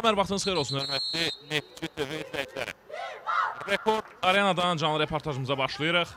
Salam, hər vaxtınız xeyir olsun, hörmətli Neftçi TV izləyiciləri. Rekord Arenadan canlı reportajımıza başlayırıq.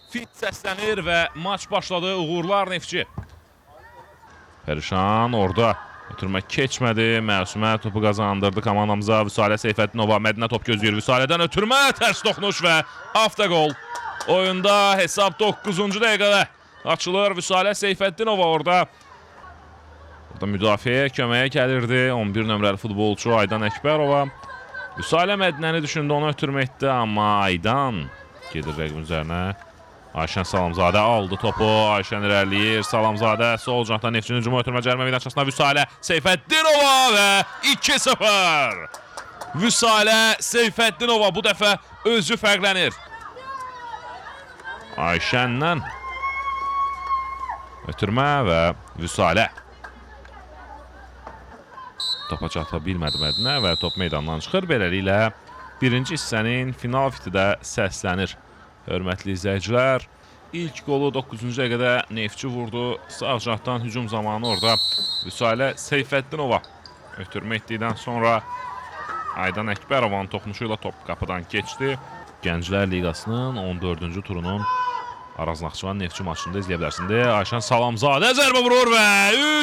Fit səslənir və maç başladı. Uğurlar Neftçi. Perişan orada ötürmə keçmədi. Məsumə topu qazandırdı komandamıza. Vüsalə Seyfəddinova, Mədinə top gözləyir. Vüsalədən ötürmə, tərs toxunuş və avtoqol. Oyunda hesab 9-cu dəqiqədə açılır. Vüsalə Seyfəddinova orada. Orada müdafiəyə köməyə gəlirdi. 11 nömrəli futbolçu Aydan Əkbərova. Vüsalə Mədinəni düşündü, onu ötürməkdə, amma Aydan gedir rəqibin üzərinə. Ayşən Salamzadə aldı topu. Ayşən irəliləyir. Salamzadə sol cinahdan Neftçinin hücumu, ötürmə cərimə meydançasına Vüsalə Seyfəddinova və 2-0. Vüsalə Seyfəddinova bu dəfə özü fərqlənir. Ayşəndən ötürmə və Vüsalə topa çata bilmədi Mədinə və top meydandan çıxır. Beləliklə birinci hissənin final fiti də səslənir. Hörmətli izləyicilər, ilk qolu 9-cu dəqiqədə Neftçi vurdu. Sağ cinahdan hücum zamanı orada Vüsalə Seyfəddinova ötürmə etdikdən sonra Aydan Əkbərovanın toxunuşu ilə top qapıdan keçdi. Gənclər Liqasının 14-cü turunun Araz Naxçıvan Neftçi maçında izləyə bilərsiniz. Ayşən Salamzadə zərbə vurur və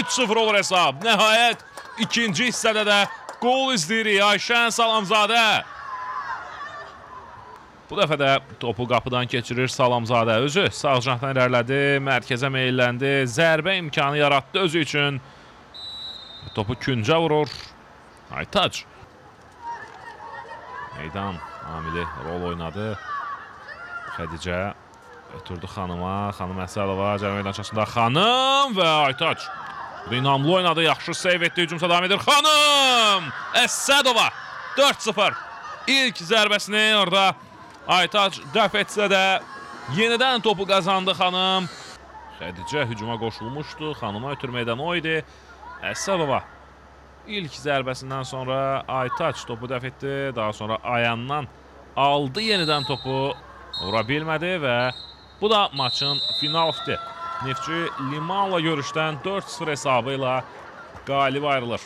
3-0 olur hesab. Nəhayət ikinci hissədə də qol izləyirik. Ayşən Salamzadə. Bu dəfə də topu qapıdan keçirir Salamzadə. Özü sağ cinahdan irəlilədi, mərkəzə meyilləndi, zərbə imkanı yaratdı özü üçün. Topu küncə vurur Aytac. Meydan amili rol oynadı. Xədicə ötürdü xanıma, xanım Əsədova cərimə meydançasında xanım və Aytac. Bu da inamlı oynadı, yaxşı seyv etdi, hücumsa davam edir. Xanım Əsədova 4-0. İlk zərbəsini orada Aytac dəf etsə də yenidən topu qazandı xanım. Xədicə hücuma qoşulmuşdu. Xanıma ötürməkdən o idi. Əsədova ilk zərbəsindən sonra Aytac topu dəf etdi. Daha sonra Ayandan aldı yenidən topu. Vura bilmədi və bu da maçın final fiti. Neftçi Limanla görüşdən 4-0 hesabı ilə qalib ayrılır.